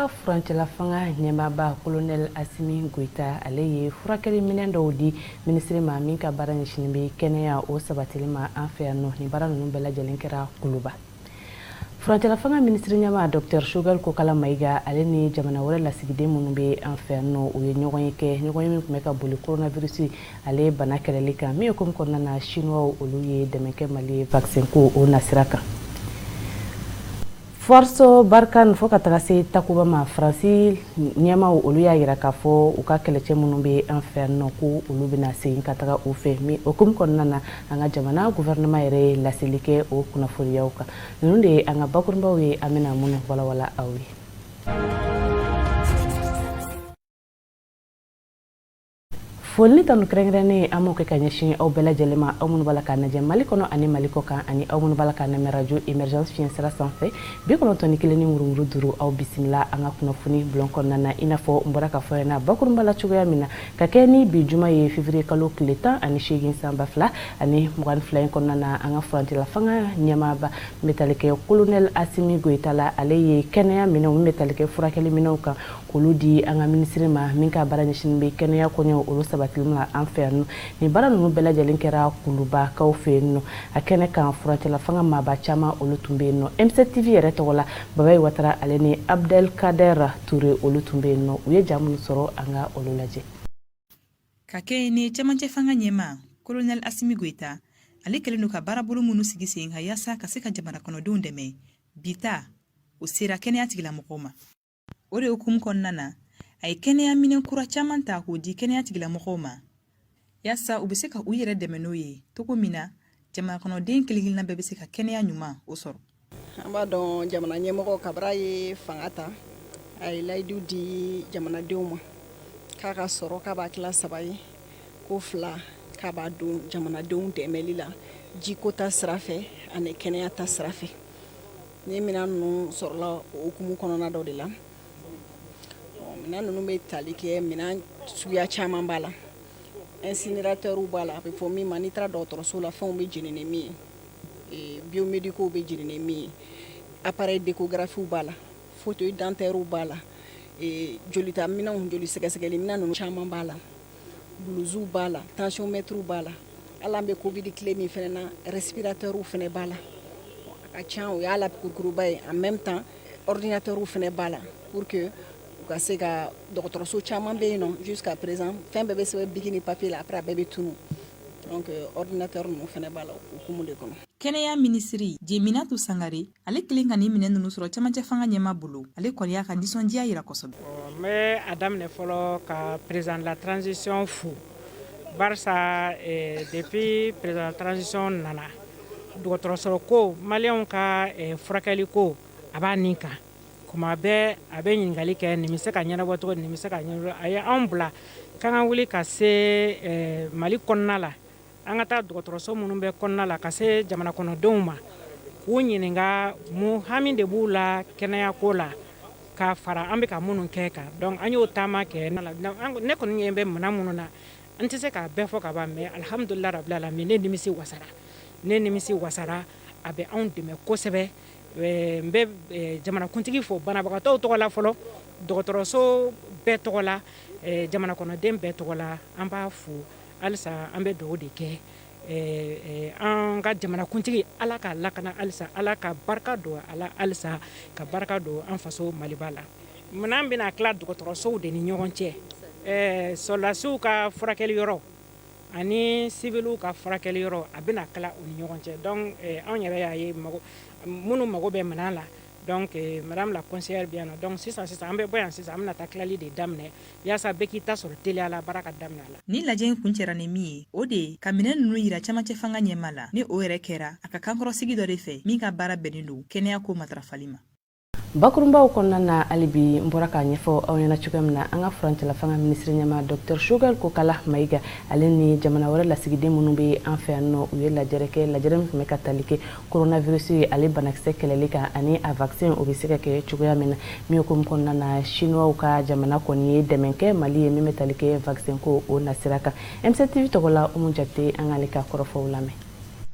An ka furancɛla fanga ɲɛmaaba Kolonɛli Asimi Goyita, ale ye furakɛli minɛn dɔw di minisiri ma min ka baara ɲɛsinnen bɛ kɛnɛya o sabatili ma an fɛ yan nɔ. Nin baara ninnu bɛɛ lajɛlen kɛra Kuluba. Furancɛla fanga minisiri ɲɛmaa Dr Choguel Kokala Mayiga, ale ni jamana wɛrɛ lasigiden minnu bɛ an fɛ yan nɔ, u ye ɲɔgɔn ye kɛ, ɲɔgɔn ye min tun bɛ ka boli coronavirus ale bana kɛlɛli kan. Min ye komi kɔnɔna na, Chinois olu ye dɛmɛ kɛ Mali ye vaccin ko o nasira kan. Force Barkhane fo ka taga se Takuba ma, Faransi ɲɛmaw olu y'a yira k'a fɔ u ka kɛlɛcɛ minnu bɛ an fɛ yan nɔ, ko olu bɛna segin ka taga u fɛ. Min o hukumu kɔnɔna na, an ka jamana gouvernement yɛrɛ ye laseli kɛ o kunnafoniyaw kan. Ninnu de ye an ka bakurunbaw ye, an bɛna minnu walawala aw ye. Foli ni tanu kɛrɛnkɛrɛnnen, an b'o kɛ ka ɲɛsin aw bɛɛ lajɛlen ma, aw minnu b'a la k'a lajɛ Mali kɔnɔ ani Mali kɔ kan, ani aw minnu b'a la k'a lamɛn radio Emergence fiɲɛ sira sanfɛ, 91 ni murumuru 5. Aw bisimila an ka kunnafoni bulon kɔnɔna na. I n'a fɔ n bɔra ka fɔ ɲɛna bakurunba la cogoya min na, ka kɛ ni bi juma ye, février kalo tile 18, san 2022 in kɔnɔna na, an ka furancɛla fanga ɲɛmaaba min bɛ tali kɛ Colonel Asimi Goyita la, ale ye kɛnɛya minɛnw min bɛ tali kɛ furakɛli minɛnw kan, k'olu di an ka minisiri ma min ka baara ɲɛsinnen bɛ kɛnɛya koɲɛw olu sabatili ma an fɛ yan nɔ. Nin baara ninnu bɛɛ lajɛlen kɛra Kulubakaw fɛ yen nɔ. A kɛnɛ kan, furancɛla fanga maaba caman olu tun bɛ yen nɔ. M7 TV yɛrɛ tɔgɔ la, Babaye Watara ale ni Abdel Kader Toure olu tun bɛ yen nɔ. U ye ja minnu sɔrɔ, an ka olu lajɛ. Ka kɛɲɛ ni cɛmancɛ fanga ɲɛmaa Kolonɛli Asimi Goyita, ale kɛlen don ka baarabolo minnu sigi sen kan yaasa ka se ka jamana kɔnɔdenw dɛmɛ, bi ta o sera kɛnɛya tigilamɔgɔw ma. O de hukumu kɔnɔna na, a ye kɛnɛya minɛn kura caman ta k'o di kɛnɛya tigilamɔgɔw ma yaasa u bɛ se ka u yɛrɛ dɛmɛ n'o ye cogo min na jamana kɔnɔden kelen-kelenna bɛɛ bɛ se ka kɛnɛya ɲuman o sɔrɔ. An b'a dɔn, jamana ɲɛmɔgɔ kabira ye fanga ta, a ye layidu di jamanadenw ma k'a ka sɔrɔ k'a b'a tila saba ye, ko fila k'a b'a don jamanadenw dɛmɛli la jiko ta sira fɛ ani kɛnɛya ta sira fɛ. Ni minɛn ninnu sɔrɔla o hukumu kɔnɔna dɔ de la. Minɛn ninnu bɛ tali kɛ, minɛn suguya caman b'a la. Incinérateurw b'a la, a bɛ fɔ min ma n'i taara dɔgɔtɔrɔso la, fɛnw bɛ jeni ni min ye, biomédicaux bɛ jeni ni min ye, appareil d'échographie b'a la, fauteuil dentairew b'a la, jolita minɛnw, joli sɛgɛsɛgɛli minɛn ninnu caman b'a la, blousew b'a la, tensiomètre b'a la. Hali an bɛ Covid tile min fana na, respirateurw fana b'a la. A ka ca, o y'a la kurukuruba ye. En même temps, ordinateurw fana b'a la pour que u ka se ka dɔgɔtɔrɔso caman bɛ yen nɔ, jusqu'à présent fɛn bɛɛ bɛ sɛbɛn bic ni papier la, après a bɛɛ bɛ tunun. Donc ordinateur ninnu fana b'a la o hukumu de kɔnɔ. Kɛnɛya minisiri Jeminatu Sangare, ale kelen ka nin minɛn ninnu sɔrɔ cɛmancɛ fanga ɲɛmaa bolo, ale kɔni y'a ka nisɔndiya yira kosɛbɛ. N bɛ a daminɛ fɔlɔ ka président de la transition fo, barisa depuis président de la transition nana, dɔgɔtɔrɔso ko, maliyɛnw ka furakɛli ko, a b'a nin kan. Kuma bɛɛ a bɛ ɲininkali kɛ: nin bɛ se ka ɲɛnabɔ cogo, nin bɛ se ka ɲɛnabɔ. A ye anw bila k'an ka wuli ka se Mali kɔnɔna la, an ka taa dɔgɔtɔrɔso minnu bɛ kɔnɔna la, ka se jamana kɔnɔdenw ma k'u ɲininka mun hami de b'u la kɛnɛyako la, ka fara an bɛ ka minnu kɛ kan. Donc an y'o taama kɛ. Ne kɔni ɲɛ bɛ minɛn minnu na, n tɛ se k'a bɛɛ fɔ ka ban, mais alhamdulilah rabil alamin, ne nimisi wasara, ne nimisi wasara. A bɛ anw dɛmɛ kosɛbɛ. N bɛ jamanakuntigi fo banabagatɔw tɔgɔ la fɔlɔ, dɔgɔtɔrɔso bɛɛ tɔgɔ la, jamana kɔnɔden bɛɛ tɔgɔ la, an b'a fo halisa. An bɛ dugawu de kɛ an ka jamanakuntigi, Ala k'a lakana halisa, Ala ka barika don a la halisa, ka barika don an faso Maliba la. Minɛn bɛna tila dɔgɔtɔrɔsow de ni ɲɔgɔn cɛ, sɔrɔdasiw ka furakɛli yɔrɔ ani civiliw ka furakɛli yɔrɔ, a bɛna tila u ni ɲɔgɔn cɛ. Donc anw yɛrɛ y'a ye minnu mago bɛ minɛn la. Donc madame la conseillère bɛ yan nɔ. Donc sisan sisan, an bɛ bɔ yan sisan, an bɛna taa tilali de daminɛ yaasa bɛɛ k'i ta sɔrɔ teliya la, baara ka daminɛ a la. Ni lajɛ in kuncɛra ni min ye, o de ye ka minɛn ninnu yira cɛmancɛ fanga ɲɛmaa la. Ni o yɛrɛ kɛra a ka kankɔrɔsigi dɔ de fɛ min ka baara bɛnnen don kɛnɛya ko matarafali ma. Bakurunbaw kɔnɔna na, hali bi n bɔra k'a ɲɛfɔ aw ɲɛna cogoya min na, an ka furancɛla fanga minisiri ɲɛmaa Dr Choguel Kokala Mayiga, ale ni jamana wɛrɛ lasigiden minnu bɛ an fɛ yan nɔ, u ye lajɛrɛ kɛ, lajɛrɛ min tun bɛ ka tali kɛ coronavirus ye, ale banakisɛ kɛlɛli kan ani a vaccin o bɛ se ka kɛ cogoya min na. Min hukumu kɔnɔna na, Chinois ka jamana kɔni ye dɛmɛ kɛ Mali ye min bɛ tali kɛ vaccin ko o nasira kan. M7 TV tɔgɔ la, Umu Jate, an k'ale ka kɔrɔfɔw lamɛn.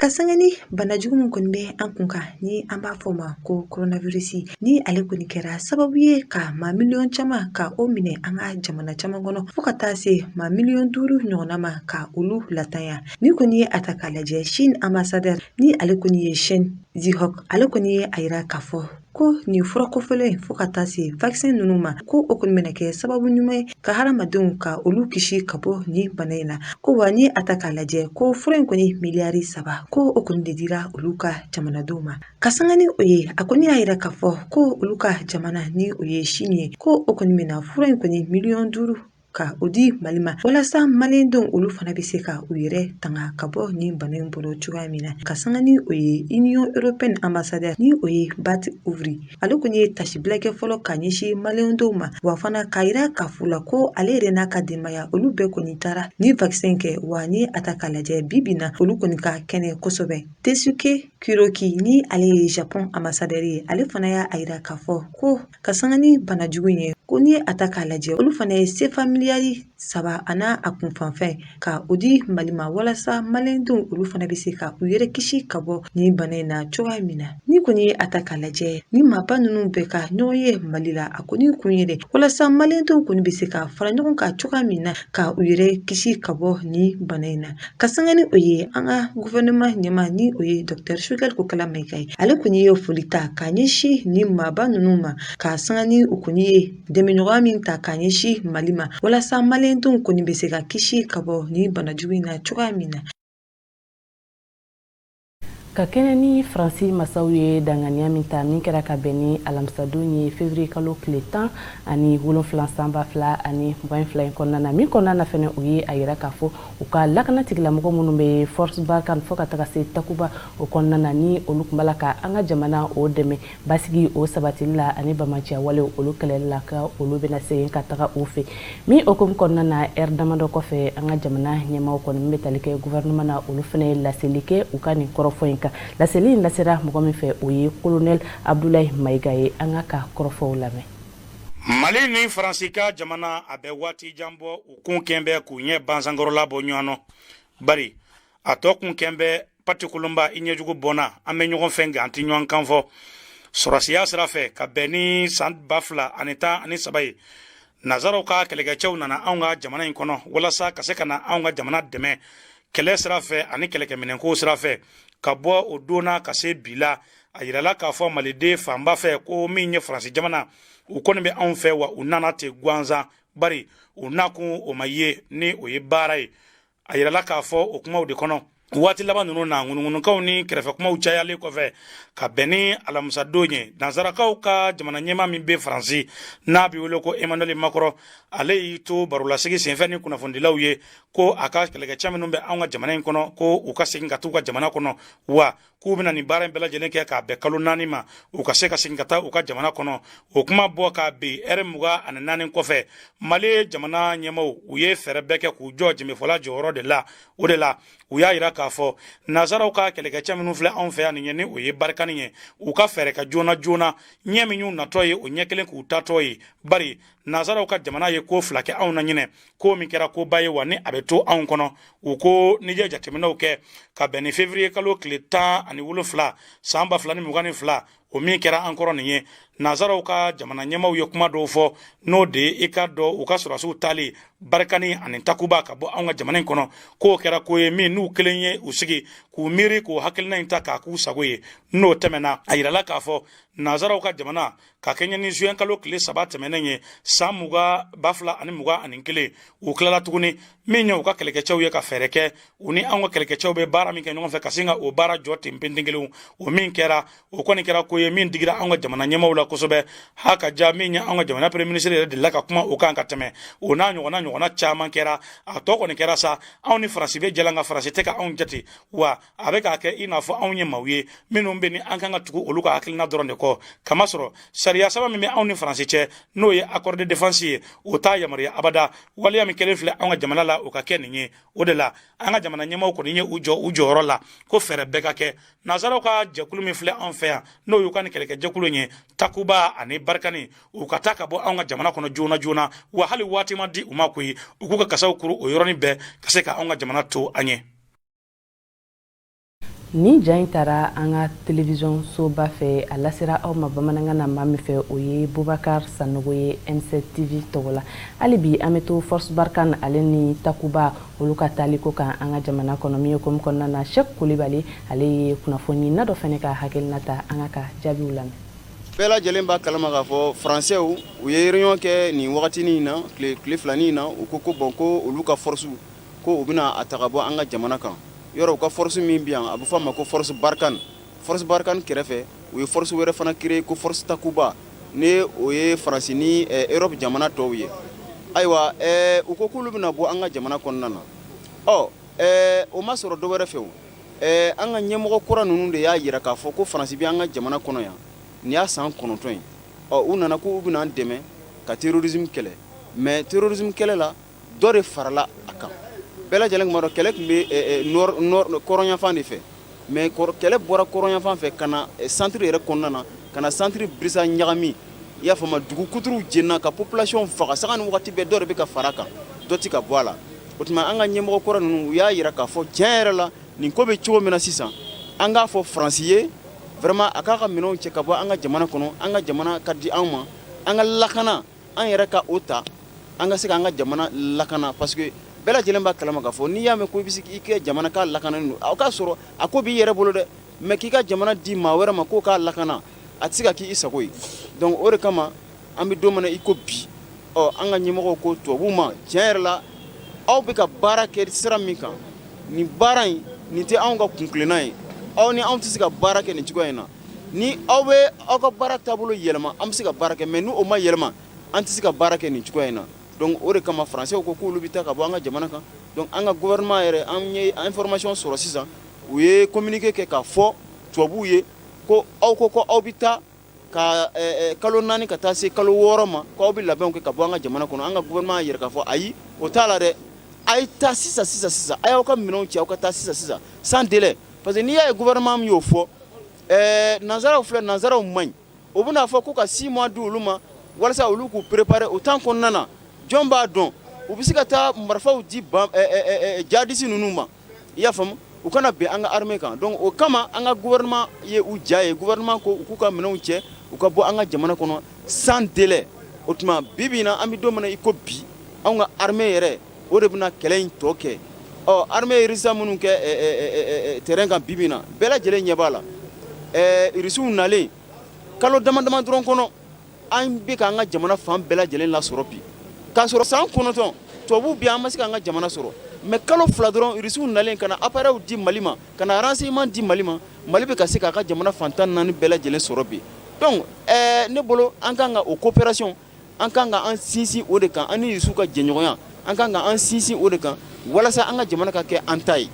Ka sanga ni banajugu min kɔni bɛ an kun kan, ni an b'a fɔ o ma ko koronavirisi, ni ale kɔni kɛra sababu ye ka maa miliyɔn caman ka o minɛ an ka jamana caman kɔnɔ, fo ka taa se maa miliyɔn 5 ɲɔgɔnna ma ka olu latanya. Ni kɔni ye a ta k'a lajɛ, Chine ambassadeur, ni ale kɔni ye Chen Zhihong, ale kɔni ye a yira k'a fɔ ko nin fura kofɔlen, fo ka taa se vaccin ninnu ma, ko o kɔni bɛna kɛ sababu ɲuman ye ka hadamadenw ka olu kisi ka bɔ nin bana in na. Ko wa ni a ta k'a lajɛ, ko fura in kɔni miliyari 3, ko o kɔni de dira olu ka jamanadenw ma. Ka sanga ni o ye, a kɔni y'a yira k'a fɔ ko olu ka jamana, ni o ye Chine ye, ko o kɔni bɛna fura in kɔni miliyɔn 5 ka o di Mali ma, walasa maliyɛndenw olu fana bɛ se ka u yɛrɛ tanga ka bɔ nin bana in bolo cogoya min na. Ka sanga ni o ye, Union européenne ambassadeur, ni o ye Bart Ouvry, ale kɔni ye tasibila kɛ fɔlɔ ka ɲɛsin maliyɛndenw ma, wa fana k'a yira k'a fɔ la ko ale yɛrɛ n'a ka denbaya, olu bɛɛ kɔni taara ni vaccin kɛ. Wa ni a ta k'a lajɛ, bi bi na olu kɔni ka kɛnɛ kosɛbɛ. Teisuke Kuroki, ni ale ye Japon ambassadeur ye, ale fana y'a yira k'a fɔ ko ka sanga ni banajugu in ye, ko ni a ta k'a lajɛ, olu fana ye sefa miliyari 3 a n'a a kunfanfɛn ka o di Mali ma, walasa maliyɛndenw olu fana bɛ se ka u yɛrɛ kisi ka bɔ nin bana in na cogoya min na. Ni kɔni ye a ta k'a lajɛ, ni maaba ninnu bɛ ka ɲɔgɔn ye Mali la, a kɔni kun ye de walasa maliyɛndenw kɔni bɛ se ka fara ɲɔgɔn kan cogoya min na ka u yɛrɛ kisi ka bɔ nin bana in na. Ka sanga ni o ye, an ka gouvernement ɲɛmaa, ni o ye Docteur Choguel Kokalla Maïga ye, ale kɔni ye foli ta k'a ɲɛsin ni maaba ninnu ma, ka sanga ni u kɔni ye dɛmɛɲɔgɔnya min ta k'a ɲɛsin Mali ma, walasa maliyɛndenw kɔni bɛ se ka kisi ka bɔ nin banajugu in na cogoya min na. Ka kɛnɛ ni Faransi masaw ye danganiya min ta, min kɛra ka bɛn ni alamisadon ye, février kalo tile 17 san 2022 in kɔnɔna na, min kɔnɔna na fɛnɛ u ye a yira k'a fɔ u ka lakana tigilamɔgɔ minnu bɛ Force Barkhane fo ka taga se Takuba o kɔnɔna na, ni olu tun b'a la ka an ka jamana o dɛmɛ basigi o sabatili la ani bamaciya walew olu kɛlɛli la, ka olu bɛna segin ka taga u fɛ. Min hukumu kɔnɔna na, ɛri damadɔ kɔfɛ, an ka jamana ɲɛmaaw kɔni min bɛ tali kɛ gouvernement na, olu fana ye laseli kɛ u ka nin kɔrɔfɔ in kan. Laseli in lasera mɔgɔ min fɛ, o ye colonel Abdoulaye Maïga ye. An ka kɔrɔfɔw lamɛn. Mali ni Faransi ka jamana, a bɛ waati jan bɔ, u kun kɛn bɛ k'u ɲɛ bansankɔrɔla bɔ ɲɔgɔn nɔ, bari a tɔ kun kɛn bɛ patikolonba i ɲɛjugu bɔnna. An bɛ ɲɔgɔn fɛ, nka an tɛ ɲɔgɔn kan fɔ sɔrɔsiya sira fɛ. Ka bɛn ni san 2013 ye, nazaraw ka kɛlɛkɛcɛw nana anw ka jamana in kɔnɔ walasa ka se ka na anw ka jamana dɛmɛ kɛlɛ sira fɛ ani kɛlɛkɛminɛnko sira fɛ. Ka bɔ o don na ka se bi la, a yirala k'a fɔ maliden fanba fɛ ko min ye Faransi jamana, u kɔni bɛ anw fɛ, wa u nana ten gansan, bari u nakun o ma ye ni o ye baara ye. A yirala k'a fɔ o kumaw de kɔnɔ. Waati laban ninnu na, ŋunuŋunukaw ni kɛrɛfɛkumaw cayalen kɔfɛ, ka bɛn ni alamisadon ye, nansarakaw ka jamana ɲɛmaa min bɛ Faransi, n'a bɛ wele ko Emmanuel Macron, ale y'i to barolasigi senfɛ ni kunnafonidilaw ye ko a ka kɛlɛkɛcɛ minnu bɛ anw ka jamana in kɔnɔ, ko u ka segin ka t'u ka jamana kɔnɔ, wa k'u bɛna nin baara in bɛɛ lajɛlen kɛ k'a bɛn kalo 4 ma, u ka se ka segin ka taa u ka jamana kɔnɔ. O kuma bɔ k'a bin ɛrɛ 24 kɔfɛ, Mali jamana ɲɛmaaw, u ye fɛɛrɛ bɛɛ kɛ k'u jɔ jɛmɛfɔla jɔyɔrɔ de la. O de la, u y'a yira k'a fɔ nazaraw ka kɛlɛkɛcɛ minnu filɛ anw fɛ yan nin ye, ni o ye Barkhane ye, u ka fɛɛrɛ ka joona joona. Ɲɛ min y'u natɔ ye, o ɲɛ kelen k'u tatɔ ye, bari nazaraw ka jamana ye ko fila kɛ anw na ɲinɛ, ko min kɛra koba ye, wa ni a bɛ to anw kɔnɔ. U ko n'i ye jateminɛw kɛ ka bɛn ni février kalo tile 17 san 2022, o min kɛra an kɔrɔ nin ye, nazaraw ka jamana ɲɛmaw ye kuma dɔw fɔ, n'o de ye i ka dɔn u ka sɔrɔsiw taali Barkhane ani Takuba ka bɔ anw ka jamana in kɔnɔ, k'o kɛra ko ye min n'u kelen ye u sigi k'u miiri k'o hakilina in ta k'a k'u sago ye. N'o tɛmɛna, a yirala k'a fɔ nazaraw ka jamana, ka kɛɲɛ ni juin kalo tile 3 tɛmɛnen ye san 2021, u tilala tuguni min ye u ka kɛlɛkɛcɛw ye ka fɛɛrɛ kɛ u ni anw ka kɛlɛkɛcɛw bɛ baara min kɛ ɲɔgɔn fɛ, ka sin ka o baara jɔ ten penten kelen. O min kɛra, o kɔni kɛra ko ye min digira anw ka jamana ɲɛmaw la kosɛbɛ. Ha ka ja min ye, anw ka jamana premier ministre yɛrɛ delila ka kuma o kan ka tɛmɛ. O n'a ɲɔgɔnna ɲɔgɔnna caman kɛra. A tɔ kɔni kɛra sa, anw ni Faransi bɛ jalan ka Faransi tɛ ka anw jate, wa a bɛ k'a kɛ i n'a fɔ anw ye maaw ye minnu bɛ ni an kan ka tugu olu ka hakilina dɔrɔn de kɔ. Kamasɔrɔ sariya saba min bɛ anw ni Faransi cɛ, n'o ye accord de défense ye, o t'a yamaruya abada waleya min kɛlen filɛ anw ka jamana la, o ka kɛ nin ye. O de la, an ka jamana ɲɛmaaw kɔni ye u jɔ u jɔyɔrɔ la ko fɛɛrɛ bɛɛ ka kɛ nansaraw ka jɛkulu min filɛ anw fɛ yan, n'o y'u ka nin kɛlɛkɛjɛkulu ye Takuba ani Barkhane, u ka taa ka bɔ anw ka jamana kɔnɔ joona joona, wa hali waati ma di u ma koyi, u k'u ka kasaw kuru o yɔrɔnin bɛɛ ka se ka anw ka jamana to an ye. Nin ja in taara an ka télévision soba fɛ, a lasera aw ma bamanankan na maa min fɛ, o ye Bubakar Sanogo ye M7 TV tɔgɔ la. Hali bi an bɛ to Force Barkhane ale ni Takuba olu ka taaliko kan an ka jamana kɔnɔ, min ye komi kɔnɔna na, Cheick Kulibali ale ye kunnafoni na dɔ fana ka hakilina ta, an ka jaabiw lamɛn. Bɛɛ lajɛlen b'a kalama k'a fɔ Faransɛw u ye réunion kɛ nin wagatinin in na, tile filanin in na. U ko ko bon, ko olu ka force, ko u bɛna a ta ka bɔ an ka jamana kan yɔrɔ. U ka force min bɛ yan, a bɛ fɔ a ma ko Force Barkhane. Force Barkhane kɛrɛfɛ, u ye force wɛrɛ fana créer ko Force Takuba, ni o ye Faransi ni Europe jamana tɔw ye. Ayiwa, u ko k'olu bɛna bɔ an ka jamana kɔnɔna na. Ɔ o ma sɔrɔ dɔ wɛrɛ fɛ, o an ka ɲɛmɔgɔ kura ninnu de y'a jira k'a fɔ ko Faransi bɛ an ka jamana kɔnɔ yan, nin y'a san 9 ye. Ɔ u nana k'u bɛna an dɛmɛ ka terrorisme kɛlɛ, mais terrorisme kɛlɛ la, dɔ de farala a kan. Bɛɛ lajɛlen tun b'a dɔn kɛlɛ tun bɛ nord kɔrɔnyanfan de fɛ, mais kɛlɛ bɔra kɔrɔnyanfan fɛ ka na centre yɛrɛ kɔnɔna na, ka na centre birisa ɲagami, i y'a faamu, dugu kuturuw jenina ka population faga. Sanga ni wagati bɛɛ, dɔ de bɛ ka fara a kan, dɔ tɛ ka bɔ a la. O tuma an ka ɲɛmɔgɔ kɔrɔ ninnu, u y'a jira k'a fɔ tiɲɛ yɛrɛ la, nin ko bɛ cogo min na sisan, an k'a fɔ Faransi ye vraiment a k'a ka minɛnw cɛ ka bɔ an ka jamana kɔnɔ. An ka jamana ka di anw ma, an ka lakana, an yɛrɛ ka o ta, an ka se k'an ka jamana lakana, parce que bɛɛ lajɛlen b'a kalama k'a fɔ n'i y'a mɛn ko i bɛ se k'i ka jamana k'a lakana don, aw k'a sɔrɔ a ko b'i yɛrɛ bolo dɛ. Mais k'i ka jamana di maa wɛrɛ ma k'o k'a lakana, a tɛ se ka k'i sago ye. Donc o de kama, an bɛ don min na i ko bi, ɔ an ka ɲɛmɔgɔw ko tubabuw ma, tiɲɛ yɛrɛ la, aw bɛ ka baara kɛ sira min kan, nin baara in, nin tɛ anw ka kuntilenna ye. Aw ni anw tɛ se ka baara kɛ nin cogoya in na. Ni aw bɛ aw ka baara taabolo yɛlɛma, an bɛ se ka baara kɛ, mais ni o ma yɛlɛma, an tɛ se ka baara kɛ nin cogoya in na. Donc o de kama Français ko k'olu bɛ taa ka bɔ an ka jamana kan. Donc an ka gouvernement yɛrɛ, an ye information sɔrɔ sisan, u ye communiqué kɛ k'a fɔ tubabuw ye ko aw ko ko aw bɛ taa ka kalo 4 ka taa se kalo 6 ma, k'aw bɛ labɛnw kɛ ka bɔ an ka jamana kɔnɔ. An ka gouvernement y'a yira k'a fɔ ayi, o t'a la dɛ, a ye taa sisan sisan sisan, a y'aw ka minɛnw cɛ, aw ka taa sisan sisan sans délai. Parce que n'i y'a ye gouvernement min y'o fɔ, nanzaraw filɛ, nanzaraw man ɲi, o bɛna fɔ ko ka 6 mois di olu ma walasa olu k'u préparer. O temps kɔnɔna na, jɔn b'a dɔn, u bɛ se ka taa marifaw di ban djihadiste ninnu ma, i y'a faamu, u kana bɛn an ka armée kan. Donc o kama an ka gouvernement ye u ja ye, gouvernement ko u k'u ka minɛnw cɛ, u ka bɔ an ka jamana kɔnɔ sans délai. O tuma bi bi in na, an bɛ don min na i ko bi, anw ka armée yɛrɛ, o de bɛna kɛlɛ in tɔ kɛ. Ɔ armée ye résultat minnu kɛ terrain kan bi bi in na, bɛɛ lajɛlen ɲɛ b'a la. Irisiw nalen kalo dama dama dɔrɔn kɔnɔ, an bɛ k'an ka jamana fan bɛɛ lajɛlen lasɔrɔ bi. K'a sɔrɔ san 9 tubabuw bi, an ma se k'an ka jamana sɔrɔ, mais kalo 2 dɔrɔn, irisiw nalen ka na appareil di Mali ma, ka na renseignement di Mali ma, Mali bɛ ka se k'a ka jamana fan 14 bɛɛ lajɛlen sɔrɔ bi. Donc ne bolo, an kan ka o coopération, an kan ka an sinsin o de kan, an ni irisiw ka jɛɲɔgɔnya, an kan ka an sinsin o de kan walasa an ka jamana ka kɛ an ta ye.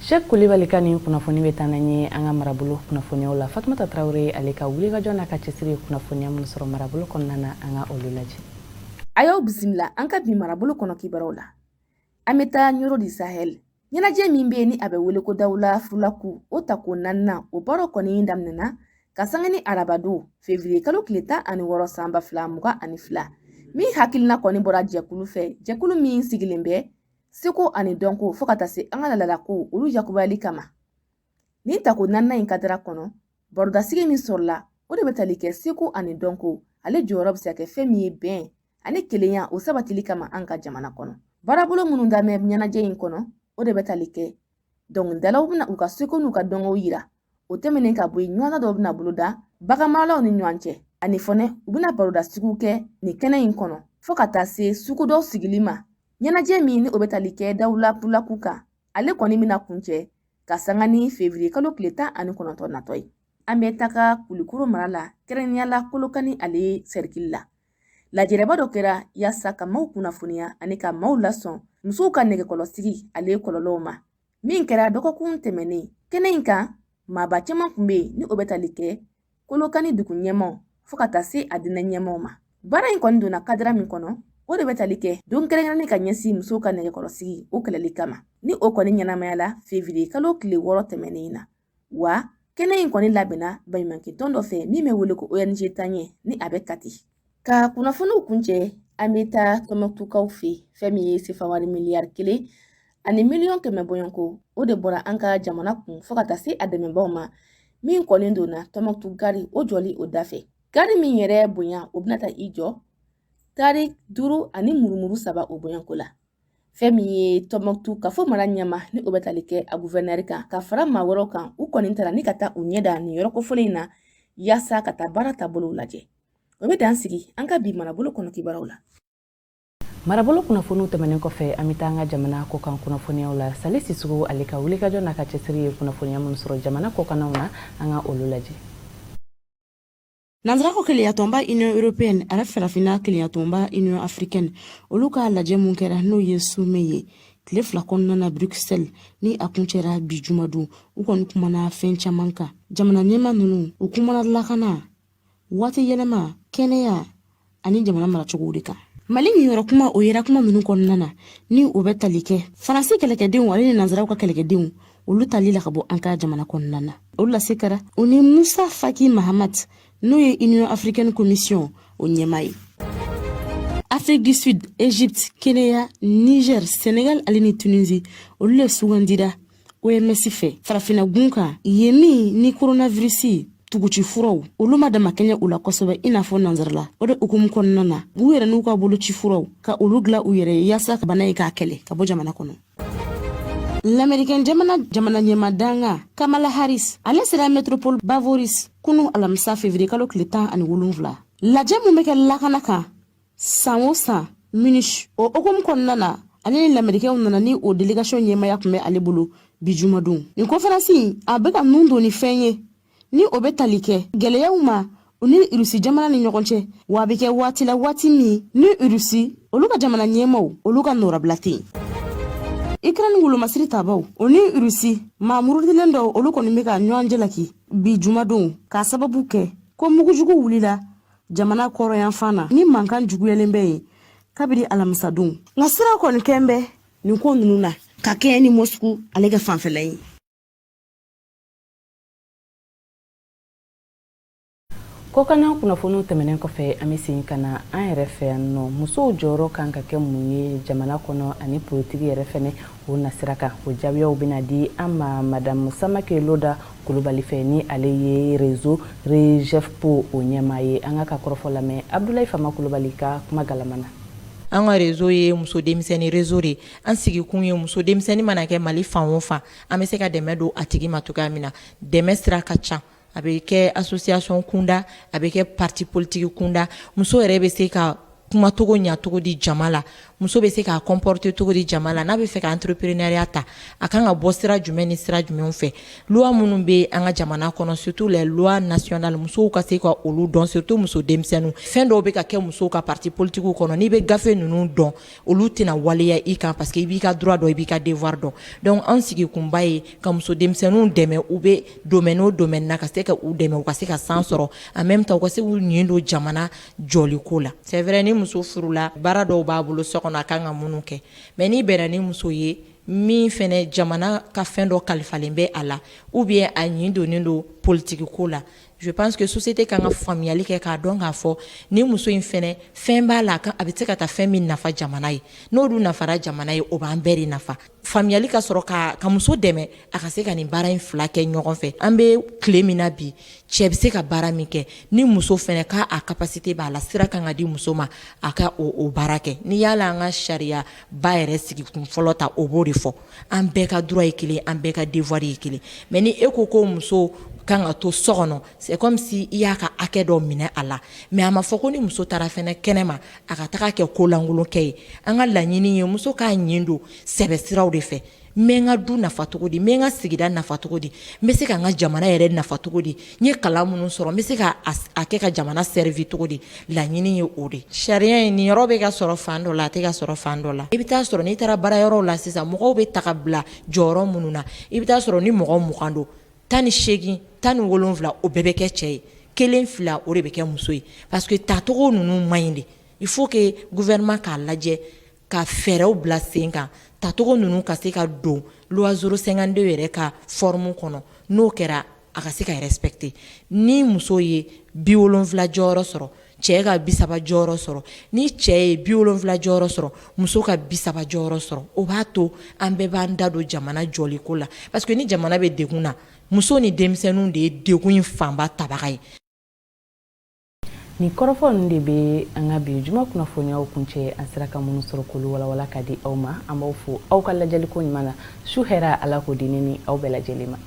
Cheikh Kulibali ka nin kunnafoni bɛ taa n'an ye an ka marabolo kunnafoniyaw la. Fatumata Tarawele, ale ka wulikajɔ n'a ka cɛsiri ye kunnafoniya minnu sɔrɔ marabolo kɔnɔna na, an ka olu lajɛ. A y'aw bisimila an ka bi marabolo kɔnɔ kibaruyaw la. An bɛ taa Ɲoro du Sahel. Ɲɛnajɛ min bɛ yen ni a bɛ wele ko Dawula Fulaku, o tako naaninan, o baaraw kɔni daminɛna ka sanga ni arabadon fevrier kalo tile 16 san 2022, min hakilina kɔni bɔra jɛkulu fɛ, jɛkulu min sigilen bɛ seko ani dɔnko fo ka taa se an ka laadalako olu yakubayali kama. Nin tako naaninan in kadara kɔnɔ, barodasigi min sɔrɔla, o de bɛ tali kɛ seko ani dɔnko ale jɔyɔrɔ bɛ se ka kɛ fɛn min ye bɛn ani kelenya o sabatili kama an ka jamana kɔnɔ. Baarabolo minnu damɛ ɲɛnajɛ in kɔnɔ, o de bɛ tali kɛ dɔnkilidalaw bɛna u ka seko n'u ka dɔnkow yira. O tɛmɛnen ka bɔ yen, ɲɔgɔnna dɔw bɛna boloda baganmaralaw ni ɲɔgɔn cɛ, ani fɔnɛ u bɛna barodasigiw kɛ nin kɛnɛ in kɔnɔ fo ka taa se sugu dɔw sigili ma. Ɲɛnajɛ min ni o bɛ tali kɛ Dawula Pulaku kan, ale kɔni bɛna kuncɛ ka sanga ni fevrier kalo tile 19 natɔ ye. An bɛ taga Kulikoro mara la, kɛrɛnkɛrɛnnenya la Kolokani ale sɛrikili la. Lajɛrɛba dɔ kɛra yaasa ka maaw kunnafoniya ani ka maaw lasɔn musow ka nɛgɛkɔrɔsigi ale kɔlɔlɔw ma, min kɛra dɔgɔkun tɛmɛnen. Kɛnɛ in kan, maaba caman tun bɛ yen ni o bɛ tali kɛ Kolokani dugu ɲɛmaaw fo ka taa se a diinɛ ɲɛmaaw ma. Baara in kɔni donna kadira min kɔnɔ, o de bɛ tali kɛ don kɛrɛnkɛrɛnnen ka ɲɛsin musow ka nɛgɛkɔrɔsigi o kɛlɛli kama, ni o kɔni ɲɛnamayala fevrier kalo tile 6 tɛmɛnen na. Wa kɛnɛ in kɔni labɛnna baɲumankɛtɔn dɔ fɛ min bɛ wele ko ONG Taɲɛ, ni a bɛ Kati. Ka kunnafoniw kuncɛ, an bɛ taa Tɔnbɔkutukaw fɛ, fɛn min ye sefa wari miliyari 1 ani miliyɔn 100 bɔɲɔgɔnko, o de bɔra an ka jamana kun fo ka taa se a dɛmɛbaw ma, min kɔni donna Tɔnbɔkutu gari o jɔli o da fɛ. Gari min yɛrɛ bonya, o bɛna taa i jɔ tari duuru ani murumuru saba o bɔɲɔgɔnko la. Fɛn min ye Tɔnbɔkutu kafo mara ɲɛma, ni o bɛ tali kɛ a guvɛrinɛri kan, ka fara maa wɛrɛw kan, u kɔni taara ni ka taa u ɲɛ da nin yɔrɔ kofɔlen in na yaasa ka taa baara taabolow lajɛ. O bɛ dan sigi an ka bi marabolo kɔnɔ kibaruyaw la. Marabolo kunnafoniw tɛmɛnen kɔfɛ, an bɛ taa an ka jamana kɔkan kunnafoniyaw la. Sali Sisoko, ale ka wulikajɔ n'a ka cɛsiri ye kunnafoniya minnu sɔrɔ jamana kɔkannaw na, an ka olu lajɛ. Nansara ko kelenyatɔnba Union européenne ale farafinna kelenyatɔnba Union africaine, olu ka lajɛ mun kɛra, n'o ye sommet ye tile 2 kɔnɔna na Bruxelles, ni a kuncɛra bi jumadon, u kɔni kumana fɛn caman kan. Jamana ɲɛma ninnu, u kumana lakana, waati yɛlɛma, kɛnɛya ani jamana maracogow de kan. Mali ɲiyɔrɔ kuma, o yera kuma ninnu kɔnɔna na, ni o bɛ tali kɛ Faransi kɛlɛkɛdenw ale ni nansaraw ka kɛlɛkɛdenw, olu tali la ka bɔ an ka jamana kɔnɔna na. O lase kɛra u ni Musa Faki Mahamat, n'o ye Union africaine commission o ɲɛma ye. Afrique du Sud, Egypte, Kenya, Niger, Sénégal ale ni Tunisie, olu le sugandira OMS fɛ farafina gun kan yen min ni coronavirus tuguci furaw olu ma dama kɛɲɛ u la kosɛbɛ i n'a fɔ nansarala. O de hukumu kɔnɔna na, u yɛrɛ n'u ka boloci furaw ka olu dilan u yɛrɛ ye yaasa ka bana ye k'a kɛlɛ ka bɔ jamana kɔnɔ. Lamɛrikɛn jamana jamana ɲɛmadanga Kamala Harris, ale sera métropole Bavarois kunu alamisa février kalo tile 17. Lajɛ mun bɛ kɛ lakana kan san o san Munich, o hukumu kɔnɔna na, ale ni lamɛrikɛnw nana ni o délégation ɲɛmaya tun bɛ ale bolo bi jumadon. Nin conférence in, a bɛ ka nun don ni fɛn ye ni o bɛ tali kɛ gwɛlɛyaw ma u ni Irusi jamana ni ɲɔgɔn cɛ, wa a bɛ kɛ waati la, waati min ni Irusi olu ka jamana ɲɛmaw olu ka nɔrabila tɛ yen. Ukraine wolomasiri tabaw, o ni Irusi maa murutilen dɔw, olu kɔni bɛ ka ɲɔgɔn jalaki bi jumadon k'a sababu kɛ ko mugujugu wulila jamana kɔrɔyanfan na, ni mankan juguyalen bɛ yen kabiri alamisadon. Nka sira kɔni kɛn bɛ nin ko ninnu na ka kɛɲɛ ni Moscou ale ka fanfɛla ye. Kɔkanna kunnafoniw tɛmɛnen kɔfɛ, an bɛ segin ka na an yɛrɛ fɛ yan nɔ. Musow jɔyɔrɔ kan ka kɛ mun ye jamana kɔnɔ ani politiki yɛrɛ fɛnɛ o nasira kan? O jaabiyaw bɛna di an ma Madame Samake Loda Kulubali fɛ, ni ale ye réseau REGEFPO o ɲɛmaa ye. An ka kɔrɔfɔ lamɛn Abdulayi Fama Kulubali ka kuma galama na. An ka réseau ye muso denmisɛnnin réseau de. An sigikun ye muso denmisɛnnin mana kɛ Mali fan o fan, an bɛ se ka dɛmɛ don a tigi ma cogoya min na. Dɛmɛ sira ka ca, a bɛ kɛ association kunda, a bɛ kɛ parti politique kunda. Muso yɛrɛ bɛ se ka kumacogo ɲacogo di jama la, muso bɛ se k'a comporter cogo di jama la, n'a bɛ fɛ ka entrepreneuriat ta, a kan ka bɔ sira jumɛn ni sira jumɛnw fɛ, loi minnu bɛ an ka jamana kɔnɔ, surtout les lois nationales, musow ka se ka olu dɔn, surtout muso denmisɛnninw. Fɛn dɔw bɛ ka kɛ musow ka parti politique kɔnɔ, n'i bɛ gafe ninnu dɔn, olu tɛna waleya i kan, parce que i b'i ka droit dɔn, i b'i ka devoir dɔn. Donc an sigikunba ye ka muso denmisɛnninw dɛmɛ, u bɛ domaine o domaine na, ka se ka u dɛmɛ u ka se ka san sɔrɔ, en même temps u ka se k'u ɲin don jamana jɔliko la. C'est vrai, ni muso furula, baara dɔw b'a bolo so kɔnɔ a kan ka minnu kɛ, mais n'i bɛnna ni muso ye min fɛnɛ jamana ka fɛn dɔ kalifalen bɛ a la, ou bien a ɲin donnen don politique ko la, je pense que société kan ka faamuyali kɛ k'a dɔn k'a fɔ ni muso in fɛnɛ fɛn b'a la, a bɛ se ka taa fɛn min nafa jamana ye. N'o dun nafara jamana ye, o b'an bɛɛ de nafa. Faamuyali ka sɔrɔ ka muso dɛmɛ a ka se ka nin baara in fila kɛ ɲɔgɔn fɛ. An bɛ tile min na bi, cɛ bɛ se ka baara min kɛ, ni muso fɛnɛ k'a a capacité b'a la, sira kan ka di muso ma a ka o baara kɛ. N'i y'a la an ka sariya ba yɛrɛ sigi kun fɔlɔ ta, o b'o de fɔ: an bɛɛ ka droit ye kelen, an bɛɛ ka devoir ye kelen. Mais ni e ko ko muso kan ka to so kɔnɔ, c'est comme si i y'a ka hakɛ dɔ minɛ a la. Mais a ma fɔ ko ni muso taara fɛnɛ kɛnɛ ma, a ka taga kɛ ko lankolon kɛ ye. An ka laɲini ye muso k'a ɲin don sɛbɛ siraw de fɛ: n bɛ n ka du nafa cogo di, n bɛ n ka sigida nafa cogo di, n bɛ se ka n ka jamana yɛrɛ nafa cogo di, n ye kalan minnu sɔrɔ, n bɛ se ka a kɛ ka jamana servir cogo di. Laɲini ye o de. Sariya in nin yɔrɔ bɛ ka sɔrɔ fan dɔ la, a tɛ ka sɔrɔ fan dɔ la. I bɛ taa sɔrɔ n'i taara baarayɔrɔw la sisan, mɔgɔw bɛ ta ka bila jɔyɔrɔ minnu na, i bɛ taa sɔrɔ ni mɔgɔ 20 don, 18, 17, o bɛɛ bɛ kɛ cɛ ye, kelen, fila, o de bɛ kɛ muso ye, parce que tacogo ninnu man ɲi de. Il faut que gouvernement k'a lajɛ ka fɛɛrɛw bila sen kan, tacogo ninnu ka se ka don loi 052 yɛrɛ ka forme kɔnɔ. N'o kɛra, a ka se ka respecter. Ni muso ye 70 jɔyɔrɔ sɔrɔ, Cɛ ka 30 jɔyɔrɔ sɔrɔ. Ni cɛ ye 70 jɔyɔrɔ sɔrɔ, muso ka 30 jɔyɔrɔ sɔrɔ, o b'a to an bɛɛ b'an da don jamana jɔliko la, parce que ni jamana bɛ degun na, muso ni denmisɛnninw de ye degun in fanba tabaga ye. Nin kɔrɔfɔ ninnu de bɛ an ka bi juma kunnafoniyaw kuncɛ. An sera ka minnu sɔrɔ k'olu walawala ka di aw ma, an b'aw fo aw ka lajɛliko ɲuman na. Su hɛrɛ, Ala k'o di ne ni aw bɛɛ lajɛlen ma.